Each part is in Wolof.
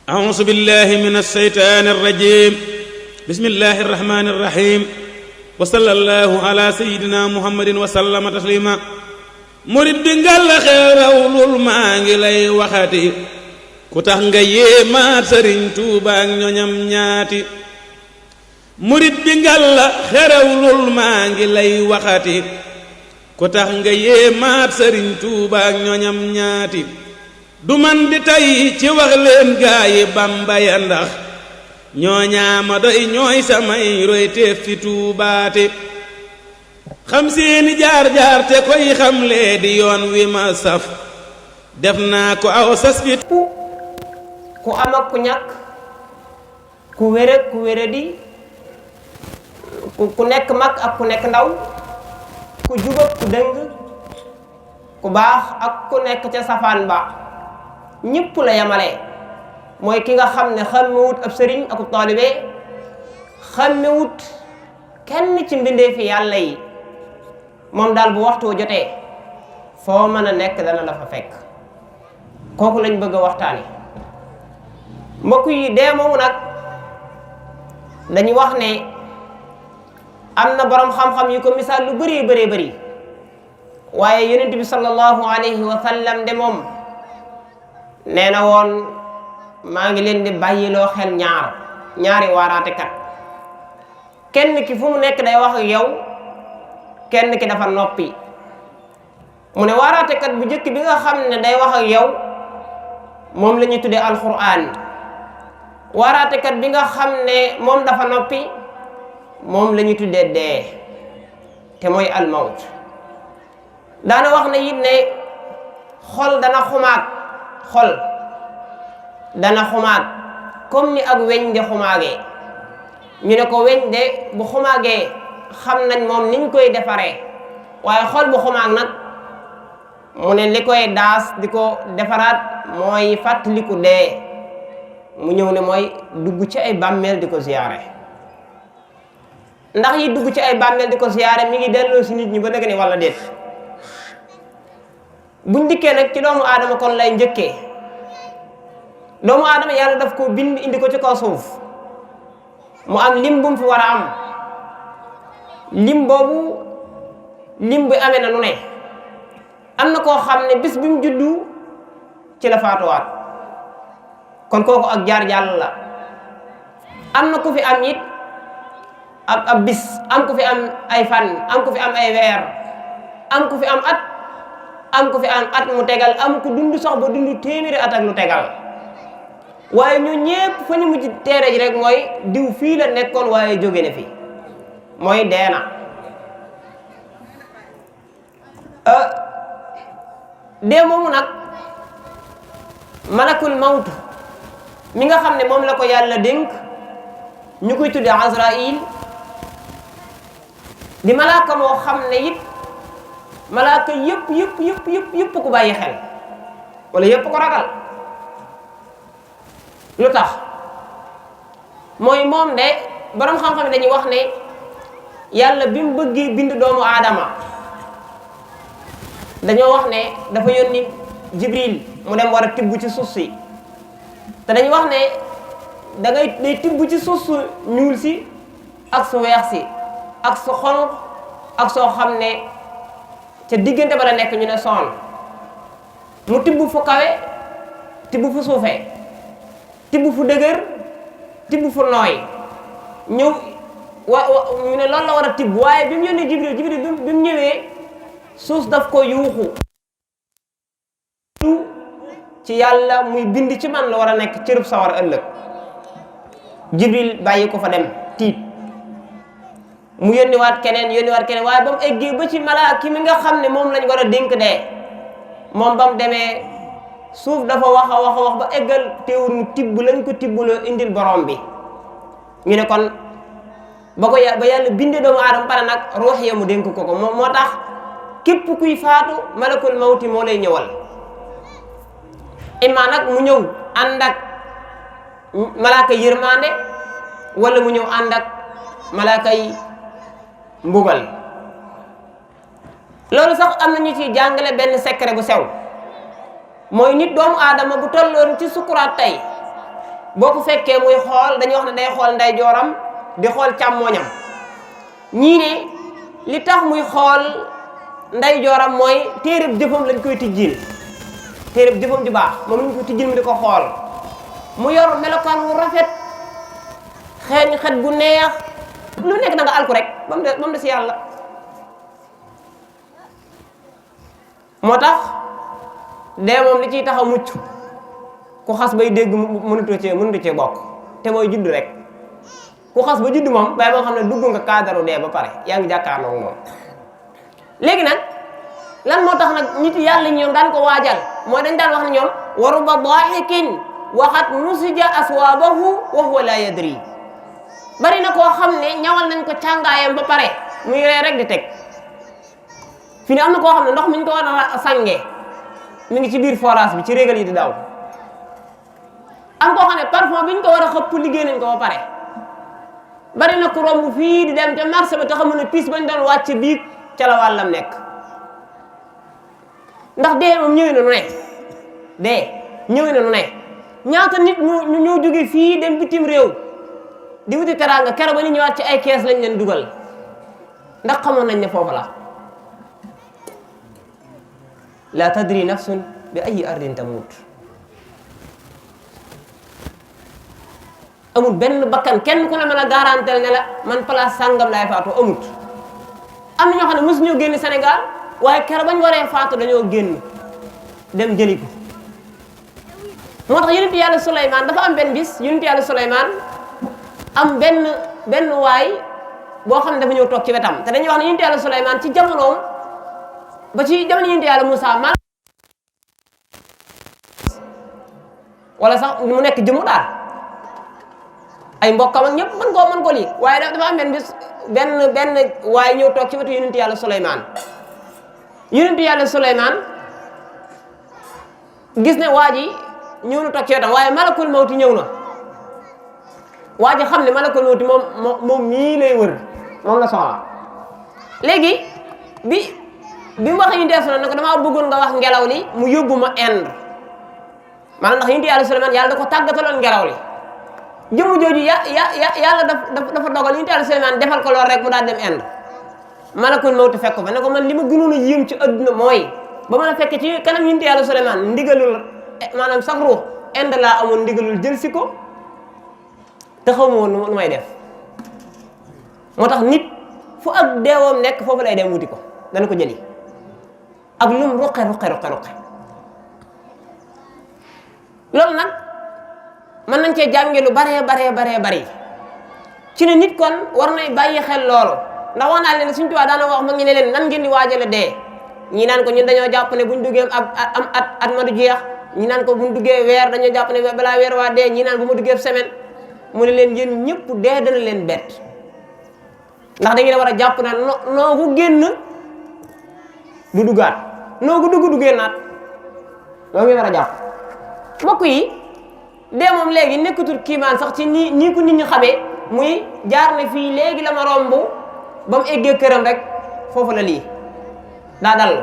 أعوذ بالله من الشيطان الرجيم بسم الله الرحمن الرحيم وصلى الله على سيدنا محمد وسلم تسليما murid bi ngal xerawlul maa ngi lay waxati ku tax nga yéemaat Sëriñ Tuuba ak ñoñam ñaati murid bi ngal xerawlul maa ngi lay waxati ku tax nga yéemaat Sëriñ Tuuba ak ñoñam ñaati du man di tay ci wax leen gaayi Bamba ya ndax ñooñaama doy ñooy samay roy teef fi tuubaate xam seeni jaar-jaar te koy xam lee di yoon wi ma saf def naa ko aw sas fi ku am ak ku ñàkk ku wére ku wére di ku nekk mag ak ku nekk ndaw ku jub ak ku dëng ku baax ak ku nekk ca safaan ba ñépp la yamale mooy ki nga xam ne xàmmewut ab sëriñ ak taalibe xàmmewut kenn ci mbindeefi yàlla yi moom daal bu waxtu jotee foo mën a nekk dana la fa fekk kooku lañ bëgg a waxtaani mbokk yi dee moomu nag dañu wax ne am na boroom xam-xam yu ko misaal lu bëree bëree bëri waaye yonent bi sallallahu alayhi wa sallam de moom nee na woon maa ngi leen di bàyyiloo xel ñaari waaraatekat kenn ki fu mu nekk day wax ak yow kenn ki dafa noppi mu ne waaraatekat bu njëkk bi nga xam ne day wax ak yow moom la ñuy tuddee alquran waaraatekat bi nga xam ne moom dafa noppi moom la ñuy tuddee dee te mooy almawt daana wax na it ne xol dana xumaag comme ni ak weñ de xumaagee ñu ne ko weñ de bu xumaagee xam nañ moom niñ koy defaree waaye xol bu xumaag nag mu ne li koy daas di ko defaraat mooy fàttaliku dee mu ñëw ne mooy dugg ci ay bàmmeel di ko ziyaare ndax yi dugg ci ay bàmmeel di ko ziyaare mi ngi delloo si nit ñi ba dëgg ni walla déet buñ dikkee nag ci doomu aadama kon lay njëkkee doomu aadama yàlla daf ko bind indi ko ci kaw suuf mu am lim bu mu fi war a am lim boobu lim bi amee na nu ne am na koo xam ne bis bi mu juddu ci la faatuwaat kon kooku ak jaar jàll la am na ku fi am it ab bis am ku fi am ay fan am ku fi am ay weer am ku fi am at am ku fi am at mu tegal am ku dund sax ba dund téeméeri at ak lu tegal waaye ñu ñépp fa ñu mujj teere ji rek mooy diw fii la nekkoon waaye jóge na fi mooy deena dee moomu nag malakul mawtu mi nga xam ne moom la ko yàlla dénk ñu koy tudde Azraïl di malaaka moo xam ne it malaaka yëpp ku bàyyi xel wala yëpp ko ragal lu tax mooy moom de boroom xam-xam dañuy wax ne yàlla bi mu bëggee bind doomu aadama dañoo wax ne dafa yónni Jibril mu dem war a tibb ci suuf si te dañuy wax ne day tibb ci suuf su ñuul si ak su weex si ak su xonq ak soo xam ne ca diggante ba la nekk ñu ne soon mu tibb fu kawe tibb fu suufee tibb fu dëgër tibb fu nooy ñëw ñu ne loolu la war a tibb waaye bi mu yónnee Jibril bi mu ñëwee suuf daf ko yuuxu ci yàlla muy bind ci man la war a nekk cërub sawar ëllëg Jibril bàyyi ko fa dem tiit mu yónniwaat keneen waaye ba mu eggee ba ci malaaka mi nga xam ne moom lañ war a dénk dee moom ba mu demee suuf dafa wax ba eggal teewul mu tibb lañ ko tibbuloo indil borom bi ñu ne kon ba yàlla bindee doomu aadama pare nag ruux ya mu dénk ko moo tax képp kuy faatu malakul mawti moo lay ñëwal imma nag mu ñëw ànd ak malaaka yërmande wala mu ñëw ànd ak malaaka yi mbugal loolu sax am na ñu ciy jàngale benn secret bu sew mooy nit doomu aadama bu tolloon ci sukuraat tey boo ko fekkee muy xool dañuy wax ne day xool ndeyjooram di xool càmmooñam ñii ne li tax muy xool ndeyjooram mooy téereb jëfam lañ koy tijjil téereb jëfam ju baax moom lañ koy tijjil mu di ko xool mu yor melokaan wu rafet xeeñ xet gu neex lu nekk da nga alku rek ba mu des yàlla moo tax dee moom li ciy tax a mucc ku xas bay dégg mënutu cee bokk te mooy judd rek ku xas ba judd moom bàyyi moo xam ne dugg nga kaadaru dee ba pare yaa ngi jàkkaarloo moom léegi nag lan moo tax nag nit yàlla ñoom daan ko waajal mooy dañ daan wax ne ñoom waru ba daahikin waxat nusija aswaabahu wa huwa la yadri bari na koo xam ne ñawal nañ ko càngaayam ba pare muy ree rek di teg fi ne am na koo xam ne ndox mi ñu ko war a sàngee mi ngi ci biir forage bi ci régal yi di daw am koo xam ne parfum bi ñu ko war a xëpp liggéey nañ ko ba pare bari na ku romb fii di dem ca marché ba te xamul ne piis bañ doon wàcc biig ca la wàllam nekk ndax dee moom ñëwee na nu ne dee ñëwee na nu ne ñaata nit ñu ñoo jóge fii dem bitim réew di wuti teraanga keroog ba ni ñëwaat ci ay kees lañ leen dugal ndax xamoon nañ ne foofu la tadri nafsun bi ayi ardin tamut amul benn bakkan kenn ku ne mën a garantel ne la man place sàngam laay faatu amut am na ñoo xam ne mosu ñoo génn Sénégal waaye keroog bañ waree faatu dañoo génn dem jëli ko moo tax yonent yàlla Suleymaan dafa am benn bis yonent yàlla Suleymaan am benn waay boo xam ne dafa ñëw toog ci wetam te dañuy wax ne yonent yàlla Suleymaan ci jamonoom ba ci jamono yonent yàlla Moussa man wala sax mu nekk jëmu daal ay mbokkam ak ñëpp mën ko lii waaye dafa am benn bis benn waaye ñëw toog ci wetu yonent yàlla Suleymaan yonent yàlla Suleymaan gis ne waa ji ñëw na toog ci wetam waaye malakul mawti ñëw na waa ji xam ne malakul mawti moom mii lay wër moom la soxla léegi bi mu waxee yonent yàlla Suleymaan ne ko damaa bëggoon nga wax ngelaw li mu yóbbu ma Inde maanaam ndax yonent yàlla Suleymaan yàlla da ko tàggataloon ngelaw li jëmu jooju yàlla dafa dogal yonent yàlla Suleymaan defal ko lool rek mu daal dem Inde malakul mawti fekk fa ne ko man li ma gënoon a yéem ci adduna mooy ba mën a fekk ci kanam yonent yàlla Suleymaan ndigalul maanaam sax ruux Inde laa amoon ndigalul jël si ko te xaw ma woon nu may def moo tax nit fu ak deewoom nekk foofu lay dem wuti ko dana ko jëli ak lum ruqe loolu nag mën nañ cee jànge lu baree bari ci ne nit kon war nay bàyyi xel loolu ndax wax naa leen Sëriñ Tuubaa daana wax ma ngi ne leen nan ngeen di waajale dee ñii naan ko ñun dañoo jàpp ne buñ duggee am at ma du jeex ñi naan ko buñ duggee weer dañoo jàpp ne balaa weer waa dee ñii naan bu ma duggee semaine mu ne leen yéen ñëpp dee dana leen bett ndax da ngeen war a jàpp ne noo ko génn du duggaat noo ko dugg du génnaat loolu ngeen war a jàpp mbokk yi dee moom léegi nekkatul kiimaan sax ci nii ko nit ñi xamee muy jaar ne fii léegi la ma romb ba mu eggee këram rek foofu la lii daa dal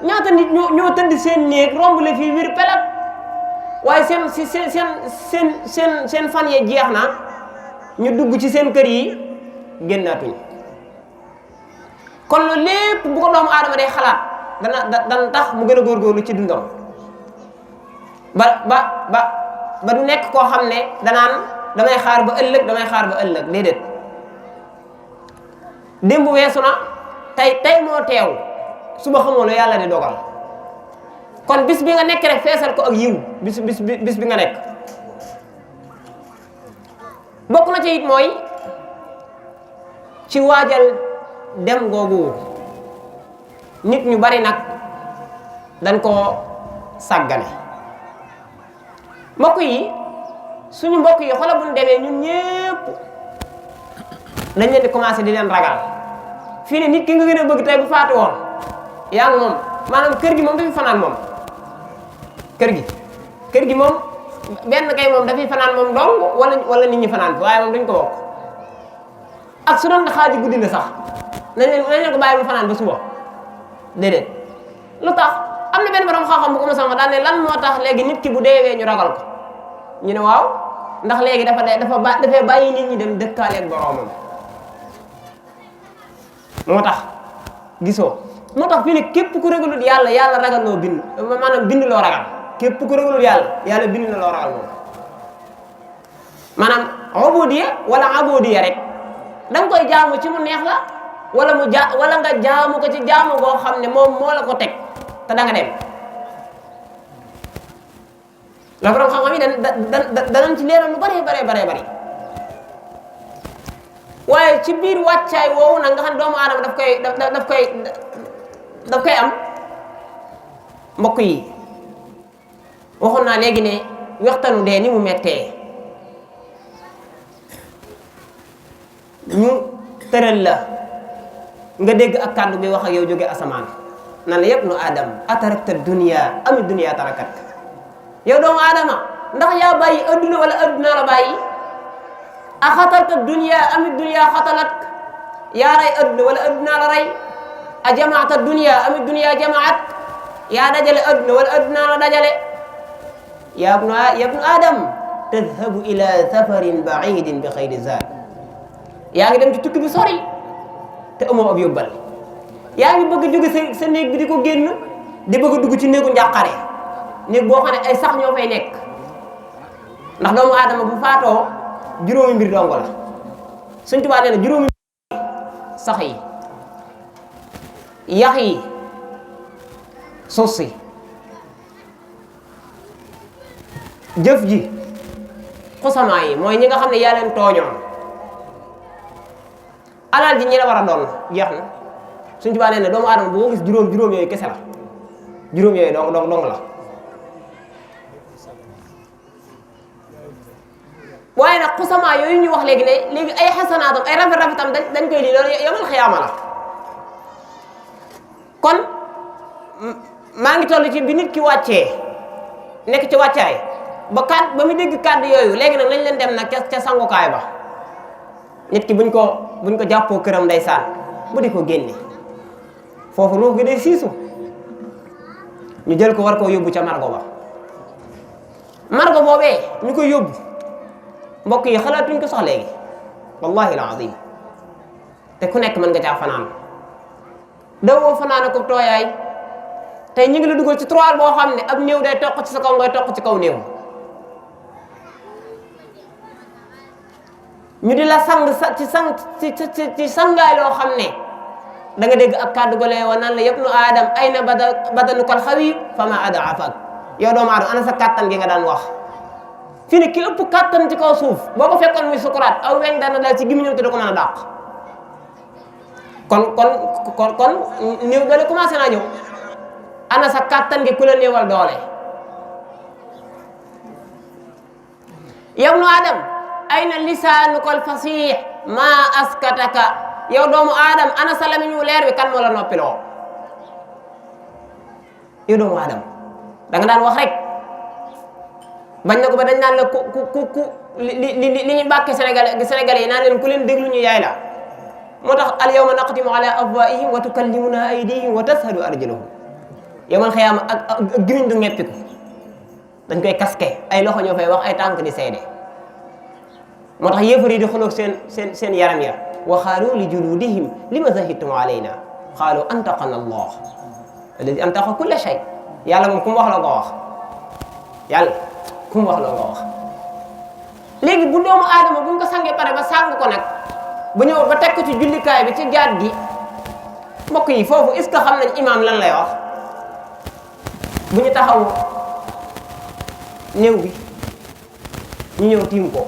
ñaata nit ñoo tëdd seen néeg romb la fii wir pelat waaye seen fan yee jeex na ñu dugg ci seen kër yi génnaatuñ kon loolu lépp bu ko doomu aadama day xalaat dana tax mu gën a góorgóorlu ci dundam ba du nekk koo xam ne danaan damay xaar ba ëllëg déedéet démb weesu na tey moo teew suba xamoo lu yàlla di dogal kon bis bi nga nekk rek feesal ko ak yiw bis bi nga nekk bokk na ci it mooy ci waajal dem googu nit ñu bari nag dañ koo sàggane mbokk yi suñu mbokk yi xoolal bu ñu demee ñun ñëpp dañ leen di commencé di leen ragal fii ne nit ki nga gën a bëgg tey bu faatu woon yaa ngi moom maanaam kër gi moom dafay fanaan moom kër gi moom benn kay moom dafay fanaan moom dong wala nit ñi fanaan fi waaye moom duñ ko bokk ak su doon xaaji guddi la sax nañ leen ko bàyyi mu fanaan ba suba déedéet lu tax am na benn borom xam-xam bu ko mos a wax daan ne lan moo tax léegi nit ki bu deewee ñu ragal ko ñu ne waaw ndax léegi dafay bàyyi nit ñi dem dëkkaaleeg boroomam. moo tax gisoo moo tax fii ne képp ku ragalul yàlla yàlla ragal loo bind maanaam bind loo ragal képp ku ragalul yàlla bind na loo ragal moom maanaam ubudiya wala abudiya rek da nga koy jaamu ci mu neex la wala nga jaamu ko ci jaamu goo xam ne moom moo la ko teg te da nga dem la borom xam-xam yi danañ ci leeral lu bari waaye ci biir wàccaay woowu nag nga xam ne doomu aadama daf koy am mbokk yi waxoon naa léegi ne waxtanu dee ni mu mettee ñu tëral la nga dégg ak kàddu bi wax ak yow jóge asamaan nan la yëpp nu aadam atarakta dunia ami dunia tarakat yow doomu aadama ndax yaa bàyyi adduna wala adduna la bàyyi axatalta dunia ami dunia xatalat yaa rey adduna wala adduna la rey a jamaata dunia ami dunia jamaat yaa dajale adduna wala adduna la dajale ya ibnu adam tadhabu ila safarin baidin bi xayri zaad yaa ngi dem ci tukki bu sori te amoo ab yóbbal yaa ngi bëgg a jóge sa néeg bi di ko génn di bëgg a dugg ci néegu njàqare néeg boo xam ne ay sax ñoo fay nekk ndax doomu aadama bu faatoo juróomi mbir dongo la Sëñ Tuubaa nee na juróomi mbir sax yi yax yi suuf si jëf ji xusamaa yi mooy ñi nga xam ne yaa leen tooñoon alal ji ñi la war a doon jeex na Sëñ Tuubaa nee na doomu aadama boo gis juróom yooyu kese la juróom yooyu dong la waaye nag xusamaa yooyu ñu wax léegi ne léegi ay xasanaatam ay rafetam dañ koy lii loolu yomal xiyaama la kon maa ngi toll ci bi nit ki wàccee nekk ci wàccaay ba mu dégg kàddu yooyu léegi nag nañ leen dem nag ca sangukaay ba nit ki buñ ko jàppoo këram ndeysaan bu di ko génne foofu ruux gi day siisu ñu jël ko war koo yóbbu ca margo ba margo boobee ñu koy yóbbu mbokk yi xalaatuñ ko sax léegi wallahi alazim te ku nekk mën nga caa fanaan dawoo fanaan ko tooyaay tey ñu ngi la dugal ci tiroir boo xam ne ab néew day toq ci sa kaw ngay toq ci kaw néew ñu di la sang ci sangaay loo xam ne da nga dégg ak kàddu gole wa naan la yëpp nu aadam ay na badanukal xawi fa ma adaafak yow doomu aadama ana sa kàttan gi nga daan wax fi ne ki ëpp kàttan ci kaw suuf boo ko fekkoon muy sukuraat aw weñ dana dal ci gémmiñam te da ko mën a dàq kon néew doole commencé naa ñëw ana sa kàttan gi ku la néewal doole yow nu aadam ayna lisaanukal fasiix maa askataka yow doomu aadam ana sa lamiñu leer wi kan moo la noppiloo yow doomu aadam da nga daan wax rek bañ na ko ba dañ naan la li ñu bàkke sénégalais yi naan leen ku leen déglu ñu yaay la moo tax al yawma naqtimu ala afwaihim wa tukallimuna aydihim wa tashhadu arjuluhum yawmal xiyaama ak gimiñ du ñeppiku dañ koy kaske ay loxo ñoo fay wax ay tànk di seede moo tax yéefar yi di xulóog seen yaram ya wa xaalu li juludihim lima zahidtum alayna xaalu antaqana allah alladi antaqa kulla shay yàlla moom ku mu wax la ko wax yàlla ku mu wax la ko wax léegi bu doomu aadama bu ñu ko sangee pare ba sang ko nag bu ñëw ba teg ko ci jullikaay bi ci jaat gi mbokk yi foofu est-ce que xam nañ imaam lan lay wax bu ñu taxaw néew bi ñu ñëw tiim ko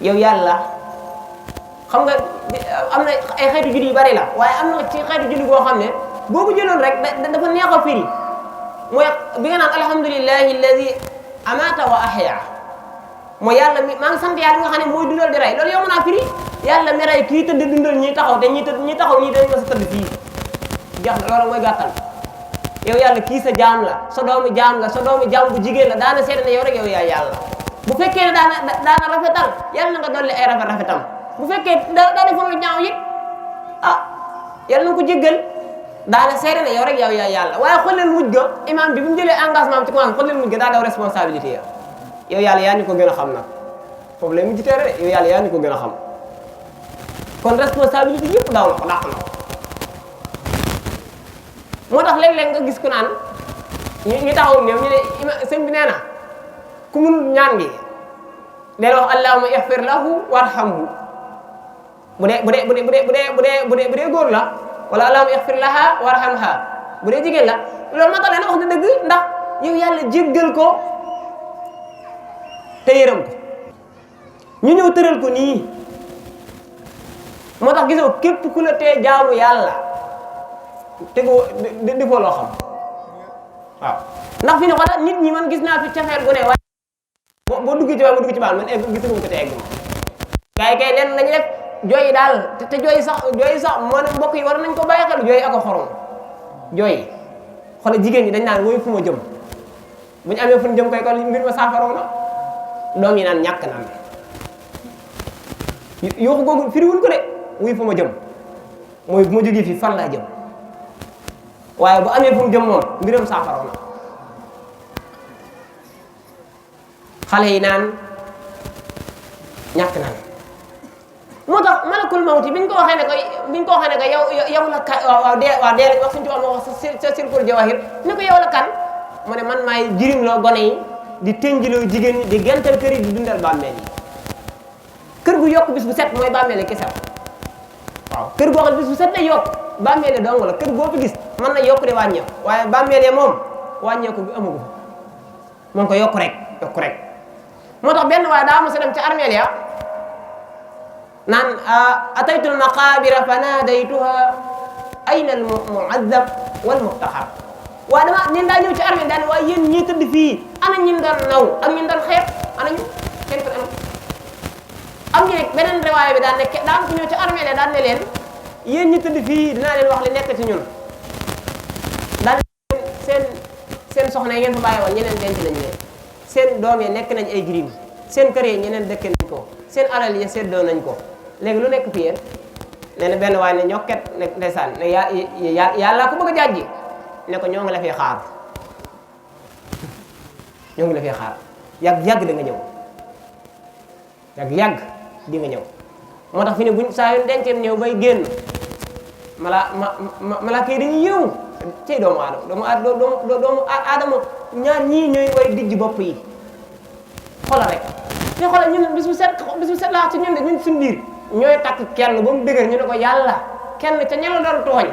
yow yàlla xam nga am na ay xeetu julli yu bari la waaye am na ci xeetu julli boo xam ne boo ko jëloon rek dafa neex a firi mooy bi nga naan alhamdulillahi alladi amata wa ahya mooy yàlla mi maa ngi sant yàlla nga xam ne mooy dundal di rey loolu yow mën naa firi yàlla mi rey kii tëdd dundal ñi taxaw te ñi taxaw ñii dañ ma sa tëdd fii jeex na loolu mooy gàttal yow yàlla kii sa jaam la sa doomu jaam la sa doomu jaam bu jigéen la daana seede ne yow rek yow yaay yàlla bu fekkee ne daana rafetal yàlla na nga dolli ay rafetam bu fekkee daa defoon lu ñaaw it yàlla na ko jéggal daana seede ne yow rek yow yaay yàlla waaye xool leen mujj ga imam bi mu jëlee engagement am ci commencé xool leen mujj ga daa daw responsabilité ya yow yàlla yaa ñu ko gën a xam nag foofu lay mujj teere de yow yàlla yaa ñu ko gën a xam kon responsabilité yëpp daw na ko dàq na ko moo tax léeg-léeg nga gis ku naan ñu taxaw néew ñu ne sëñ bi nee na ku munul ñaan gi del wax allahumma ighfir lahu warhamhu bu dee góor la wala allahumma ighfir laha warhamha bu dee jigéen la loolu moo tax leen wax na dëgg ndax yow yàlla jéggal ko te yërëm ko ñu ñëw tëral ko nii moo tax gisoo képp ku la tee jaamu yàlla tegoo defoo loo xam waaw ndax fi ne xoolal nit ñi man gis naa fi cafeel gu ne waaye boo duggee ci waaye ma dugg ci baal man egg gisagum ko te egg ma gars yi kay leen lañu def jooyi daal te jooyi sax moo ne mbokk yi war nañ ko bàyyi xel jooyi ak a xorom jooyi xoolal jigéen ñi dañ naan woy fu ma jëm bu ñu amee fu ñu jëm koy kon mbir ma saafaroo na doom yi naan ñàkk naan yooxu googu firiwul ko de wuy fu ma jëm mooy bu ma jógee fii fan laa jëm waaye bu amee fu mu jëm moom mbiram saafaroo na xale yi naan ñàkk naan moo tax malakul mawti biñ ko waxee ne ko yow la kan waaw dee lañ wax suñu tubaab moo wax sa sirkul jawahir ne ko yow la kan mu ne man maay jirim loo gone yi di tënjiloo jigéen ñi di gental kër yi di dundal bàmmeel yi kër gu yokk bis bu set mooy bàmmeel yi kese waaw kër goo xam bis bu set lay yokk bàmmeel yi dong la kër goo fi gis mën na yokk de wàññeeku waaye bàmmeel yi moom wàññeeku bi amagu fa moom ko yokk rek moo tax benn waaye daa mos a dem ca armeel ya naan ataytu almaqabira fa naadaytuha ayna almuazzab walmuxtaxar waaye dama nen daa ñëw ci armeel daan waaye yéen ñii tëdd fii ana ñin doon naw ak ñin doon xeeb ana ñu kenn ko am ñu ne beneen riwaaya bi daan ne daan ko ñëw ci armeel ya daan ne leen yéen ñi tëdd fii dinaa leen wax li nekk ci ñun daan seen soxna yi ngeen fa bàyyi woon ñeneen denc nañ leen seen doom yi nekk nañ ay jirim seen kër yi ñeneen dëkk nañ ko seen alal yi seddoo nañ ko léegi lu nekk fi yéen nee na benn waaye ne ñokket ne ndeysaan ne yàlla ko bëgg a jàjji ne ko ñoo ngi la fi xaar ñoo ngi la fi xaar yàgg da nga ñëw yàgg di nga ñëw moo tax fi ne buñ saa yu denceem ñëw bay génn mala kay dañuy yëw cey doomu aadama ñaar ñii ñooy way dijj bopp yi xoolal rek te xoolal ñun bis bu set laa ci ñun de ñun suñu biir ñooy takk kenn ba mu dëgër ñu ne ko yàlla kenn ca ña la doon tooñ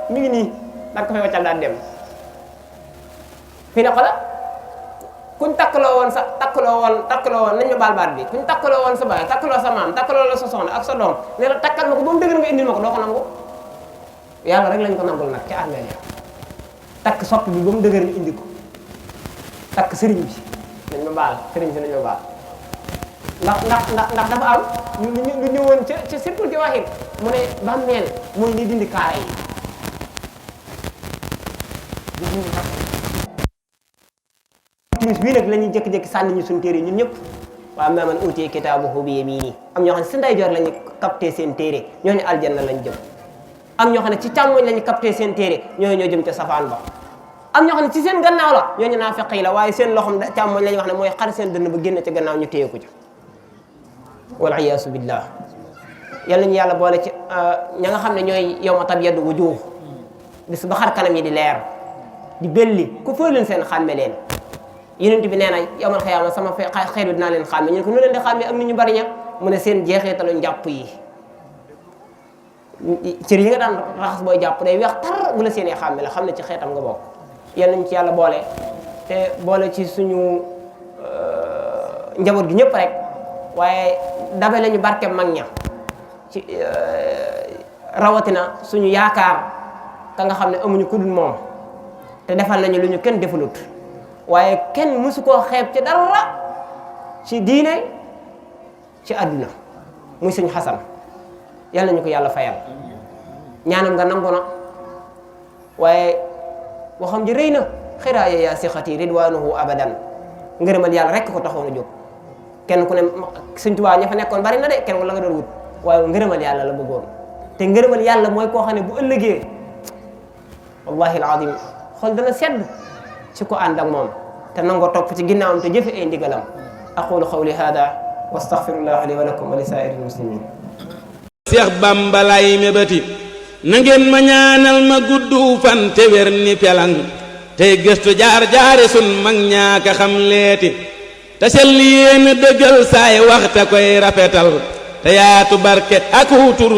mi ngi nii danga ko fay waccal daan dem fii ne xoolal kuñ takkaloo woon nañ ma baal baat bi kuñ takkaloo woon sa baay takkaloo sa maam takkaloo la sa soxna ak sa doom ne la takkal ma ko ba mu dëgër nga indil ma ko doo ko nangu yàlla rek lañ ko nangul nag ca armeel ya takk sopp bi ba mu dëgër ñu indi ko takk sëriñ bi nañ ma baal sëriñ bi nañ ma baal ndax dafa am ñu ñëwoon ca sirkul ci waxin mu ne bàmmeel mooy ni dindi kaara yi timis bii nag la ñuy jékki-jékki sànni ñu suñu téere ñun ñëpp waaw ma man uutee kitaabahu bi yamiinihi am ñoo xam ne si ndeyjoor la ñu capté seen téere ñooñu aljanna lañ jëm am ñoo xam ne ci càmmoñ la ñu capté seen téere ñooñu ñoo jëm ca safaan ba am ñoo xam ne ci seen gannaaw la ñooñu naafiq yi la waaye seen loxom càmmoñ la ñu wax ne mooy xar seen dënn ba génn ca gannaaw ñu téye ko ca wal iyaasu billah yal nañu yàlla boole ci ña nga xam ne ñooy yawma tabyaddu wujuuh bis ba xar kanam yi di leer di belli ku foo leen seen xàmme leen yonent bi nee na yawmal xiyaama sama xeet bi dinaa leen xàmme ñu ne ko nu leen di xàmme ak nit ñu bari ña mu ne seen jeexeetalu njàpp yi cër yi nga daan raxas booy jàpp day weex tar bu la seenee xàmme la xam ne ci xeetam nga bokk yal nañu ci yàlla boole te boole ci suñu njaboot gi ñëpp rek waaye dabe lañu barke mag ña ci rawatina suñu yaakaar ka nga xam ne amuñu ku dul moom te defal nañu lu ñu kenn defalut waaye kenn mësu koo xeeb ci dara ci diine ci àdduna muy suñu xasan yal nañu ko yàlla fayal ñaanam nga nangu na waaye waxam ji rëy na xiraaya yaa sixati ridwanuhu abadan ngërëmal yàlla rek ko taxoon a jóg kenn ku ne Sëñ Tuubaa ña fa nekkoon bari na de kenn ku la nga doon wut waaye ngërëmal yàlla la bëggoon te ngërëmal yàlla mooy koo xam ne bu ëllëgee wallahi alazim xol dana sedd ci ko ànd ak moom te nangoo topp ci ginnaawam te jëfe ay ndigalam aqulu qawli hada wa astaghfirullah li wa lakum wa li saa'iril muslimin. Seex Bamba lay mébati na ngeen ma ñaanal ma guddu fan te wér ni pelang tey gëstu jaar jaare sun mag ñaaka xam leeti te sell yéen dëggal saay wax te koy rafetal te yaatu barke ak wutur